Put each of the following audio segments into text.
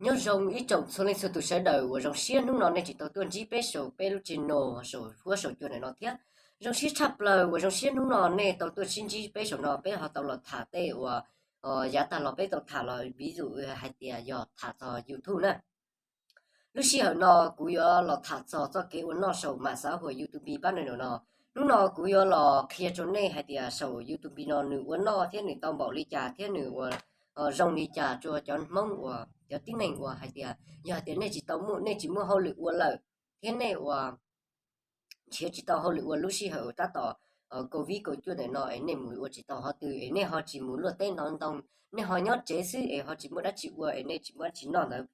Nyob zoo ib tsoom txhua leej txhua tus sawv daws uas zoo siab hnub no nej tsis tau tuaj ntsib peb saum peb lub channel saum huab saum cua ntawm no thiab. Zoo siab tshaj plaws uas zoo siab hnub no nej tau tuaj sib ntsib peb saum no, peb ho tau los tham tej uas yav tag los peb tau tham los vis zus hais tias yog tham txog YouTube na. Lub sij hawm no kuv yuav los tham txog txoj kev ua noj saum mam xav huam YouTube pab no no. Hnub no kuv yuav los qhia rau nej hais tias saum YouTube no nws ua noj thiab nws tau npaum li cas thiab nws ua zoo li cas rau cov Hmoob uas cov tib neeg uas hais tias yog hais tias nej tsis tau muaj, nej tsis muaj hauj lwm ua lawm thiab nej ua nrhiav tsis tau hauj lwm ua lub sij hawm tab tom Covid kaum cuaj ntawm no es nej mus ua tsis tau qhov twg es nej ho tsis mus luaj teb ntov ntoo, nej ho nyob tsev xwb es ho tsis muaj dab tsi ua es nej tsis muaj dab tsi noj ntawd.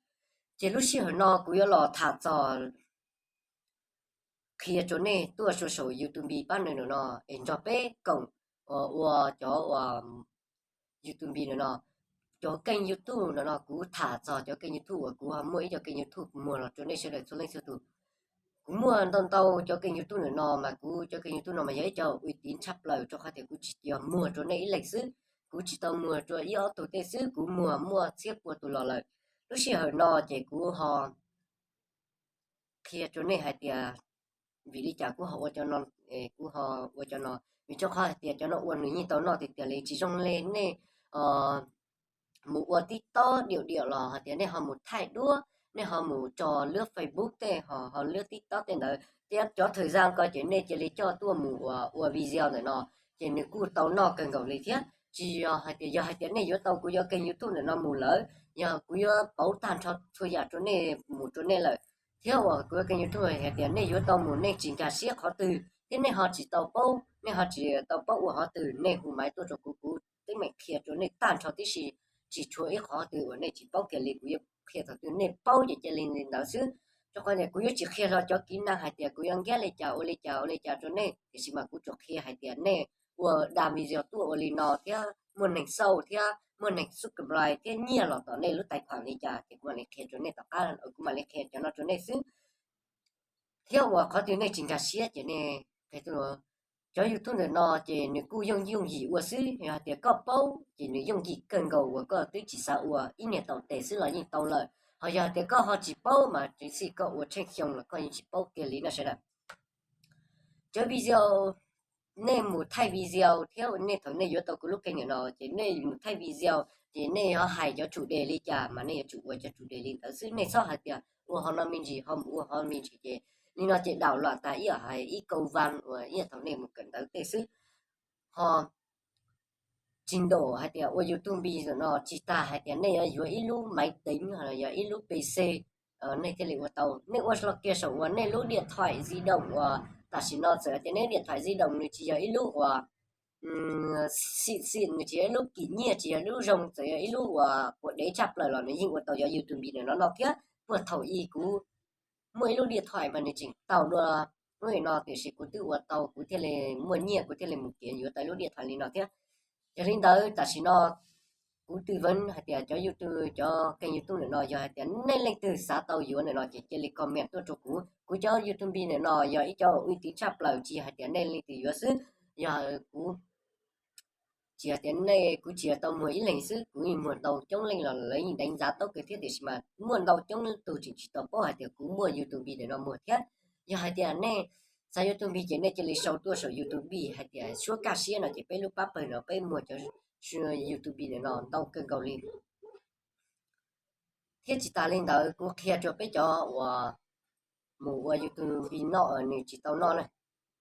Ces lub sij hawm no kuv yuav los tham txog qhia rau nej tuaj saum YouTube pab no no es nrog peb koom ua cov YouTube no no. Cov keej YouTube no no kuv tham txog cov keej YouTube uas kuv ho muaj ib co keej YouTube muag los rau nej sawv daws txhua leej txhua tus. Kuv muaj ntau ntau cov keej YouTube no no mas kuv cov keej YouTube no mas yog ib co uy tín tshaj plaws rau qhov tias kuv tsis yog muag rau nej ib leeg xwb, kuv tsis tau muag rau ib ob tug tej xwb, kuv muag muaj txhiab pua tus los lawm. Lub sij hawm no ces kuv ho qhia rau nej hais tias vim li cas kuv ho ua cov no, kuv ho ua cov no, vim rau qhov hais tias cov no ua nws yeej tau noj tiag tiag li, tsis zoo li nej mus ua TikTok diam diam los hais tias nej ho mus thaij duab, nej ho mus tso lub Facebook tej ho lub TikTok tej ntawd thiab cov thời gian ko ces nej cia li coj tuaj mus ua video ntawm no ces nws kuj tau noj kawg nkaus li thiab. Tsis yog hais tias, yog hais tias nej yuav tau kuv cov keej YouTube ntawm no mus lawm, yog kuv yuav pauv tag nrho txhua yam rau nej mus rau nej lawm, thiab uas kuv cov keej YouTube hais tias nej yuav tau mus nej tsis nkag siab qhov twg thiab nej ho tsis tau paub, nej ho tsis tau paub ua qhov twg, nej hu maiv tuaj rau kuv, kuv teeb meem qhia rau nej tag nrho tib si, tsis tshuav ib qhov twg uas nej tsis paub kiag li. Kuv yuav qhia thaum twg nej paub ces cia li li ntawd xwb. Rau qhov tias kuv yuav tsis qhia hlo cov kỹ năng hais tias kuv yuav nkag li cas ua li cas ua li cas rau nej, tiam sis mas kuv tsuas qhia hais tias nej ua da video tuaj ua li no thiab muaj neeg xauj thiab muaj neeg subscribe thiab nyiaj los tom nej lub tài khoản li cas ces kuv mam li qhia rau nej tom qab, kuv mam li qhia cov no rau nej xwb. Thiab uas qhov twg nej tsis nkag siab ces nej, cov YouTube ntawm no ces nws kuj yooj yooj yim ua xwb, yog hais tias koj paub ces nws yooj yim kawg nkaus uas koj twb tsis xav ua, ib niag tau tes xwb los yeej tau lawm. Ho yog hais tias koj ho tsis paub mas tsis xij koj ua tsheej xyoo los koj yeej tsis paub kiag li no sawv daws. Cov video nej mus thaij video thiab nej thaum nej yuav tau kuv lub keej no ces nej mus thaij video ces nej ho hais cov chủ đề li cas mas nej yuav tsum ua cov chủ đề li ntawd xwb, nej txhob hais tias ua ho no me ntsis ho mus ua ho me ntsis ces li no ces đảo loạn tag ib yam hais ib câu văn uas ib yam thaum nej mus kawm ntawv tej xwb. Ho trình độ hais tias ua YouTube no tsis tas hais tias nej yuav yuav ib lub máy tính los yog ib lub PC nej thiaj li ua tau. Nej ua hlo kiag saum uas nej lub điện thoại di động uas tam sim no txawm hais tias nej lub điện thoại di động nws tsis yog ib lub uas xịn xịn, nws tsis yog ib lub kim nyiaj, tsis yog ib lub zoo, txawm yog ib lub uas quav dev tshaj plaws los nws yeej ua tau cov YouTube no no thiab. Puag thaum ub kuv muaj ib lub điện thoại mas nws tseem tau dua lub no, tiam sis kuv twb ua tau kuv thiaj li muaj nyiaj kuv thiaj li mus kev yuav tau lub điện thoại li no thiab. Yog li ntawd tam sim no kuv tư vấn hais tias cov YouTube, cov kênh YouTube ntawm no yog hais tias nej leej twg xav tau yuav ntawm no ces cia li comment tuaj rau kuv. Kuv cov YouTube ntawm no yog ib co uy tín tshaj plaws, tsis hais tias nej leej twg yuav xwb. Yog kuv tsis hais tias nej, kuv tsis yog tau muag ib leeg xwb, kuv yeej muag ntau coob leej los lawv yeej đánh giá tốt kawg thiab, tiam sis mas muaj ntau coob tug tseem tsis tau paub hais tias kuv muaj YouTube ntawm no muag thiab. Yog hais tias nej xav YouTube ces nej cia li sau tuaj saum YouTube hais tias Suab Kaj Siab no ces peb lub pab pawg no peb muag cov YouTube ntawm no ntau kawg nkaus li. Thiab tsis tas li ntawd kuv qhia rau peb cov uas mus ua YouTube noj nws tsis tau noj na.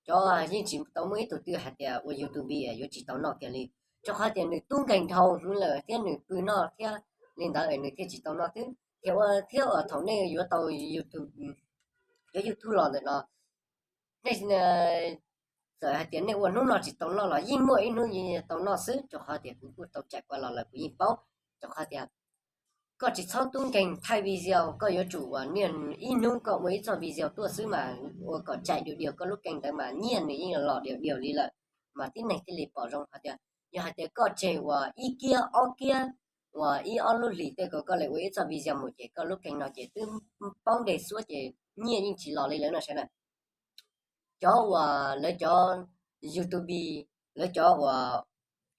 Cov yeej tsis tau muaj ib tug twg hais tias ua YouTube yuav tsis tau noj kiag li, rau qhov tias nws tub nkeeg dhau hwv lawm thiab nws pw noj thiab li ntawd nws thiaj tsis tau noj xwb. Thiab ua thiab uas thaum nej yuav tau YouTube, cov YouTube los ntawm no, nej txawm hais tias nej ua hnub no tsis tau noj los yeej muaj ib hnub tau noj xwb, rau qhov tias kuv kuj tau trải qua los lawm kuv yeej paub. Rau qhov tias koj tsis txhob tub nkeeg thaij video, koj yuav tsum uas niaj ib hnub koj ua ib txoj video tuaj xwb mas ua kom chạy đều đều koj lub kênh ntawd mas nyiaj nws yeej los đều đều li lawm, mas tib neeg thiaj li pom zoo hais tias yog hais tias koj tseg uas ib kiab ob kiab uas ib ob lub hlis tej ko koj li ua ib txoj video mus ces koj lub kênh no ces twb poob dej suab ces nyiaj yeej tsis los li lawm no sawv daws. Cov uas lawv cov YouTube, lawv cov uas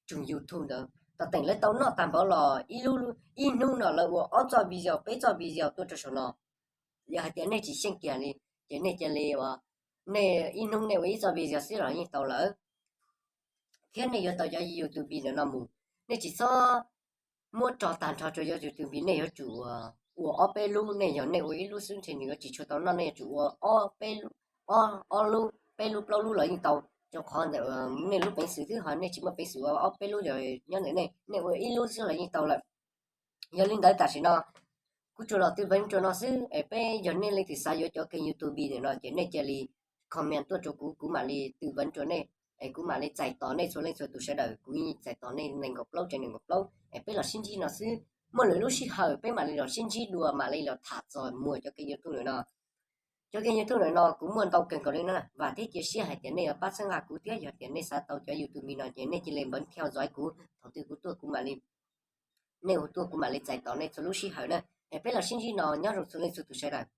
tsum YouTube ntawd Tom teem lawv tau noj tag npaum los ib lub, ib hnub no lawv ua ob txoj video, peb txoj video tuaj rau saum no. Yog hais tias nej tsis xyeej kiag li, ces nej cia li ua, nej ib hnub nej ua ib txoj video xwb los yeej tau lawm. Thiab nej yuav tau cov YouTube ntawm no mus, nej tsis txhob muab rho tag nrho rau cov YouTube, nej yuav tsum ua, ua ob peb lub. Nej yog nej ua ib lub xwb ntshe nws yuav tsis tshua tau noj, nej yuav tsum ua ob peb lub, ob lub, peb lub plaub lub los yeej tau. Rau qhov ntawm nej lub peev xwm xwb, ho nej tsis muaj peev xwm ua ob peb lub nyob ntawm nej, nej ua ib lub xwb los yeej tau lawm. Yog li ntawd tam sim no kuv tsuas los tư vấn rau no xwb es peb, yog nej leej twg xav yuav cov kênh YouTube ntawm no ces nej cia li comment tuaj rau kuv, kuv mam li tư vấn rau nej, es kuv mam li txais tos nej txhua leej txhua tus sawv daws, kuv yeej txais tos nej nees nkaum plaub rau nees nkaum plaub. Es peb los sib ntsib no xwb, muaj lwm lub sij hawm peb mam li los sib ntsib dua, mam li los tham txog muag cov kênh YouTube ntawm no. Cov kênh YouTube ntawm no kuv muaj ntau kawg nkaus li na, vam thiab cia siab hais tias nej yuav pab txhawb nqa kuv thiab. Yog tias nej xav tau cov YouTube no ces nej cia li bấm theo dõi kuv, thaum twg kuv tuaj kuv mam li, nej hu tuaj kuv mam li txais tos nej txhua lub sij hawm na. Es peb los sib ntsib no, nyob zoo txhua leej txhua tus sawv daws.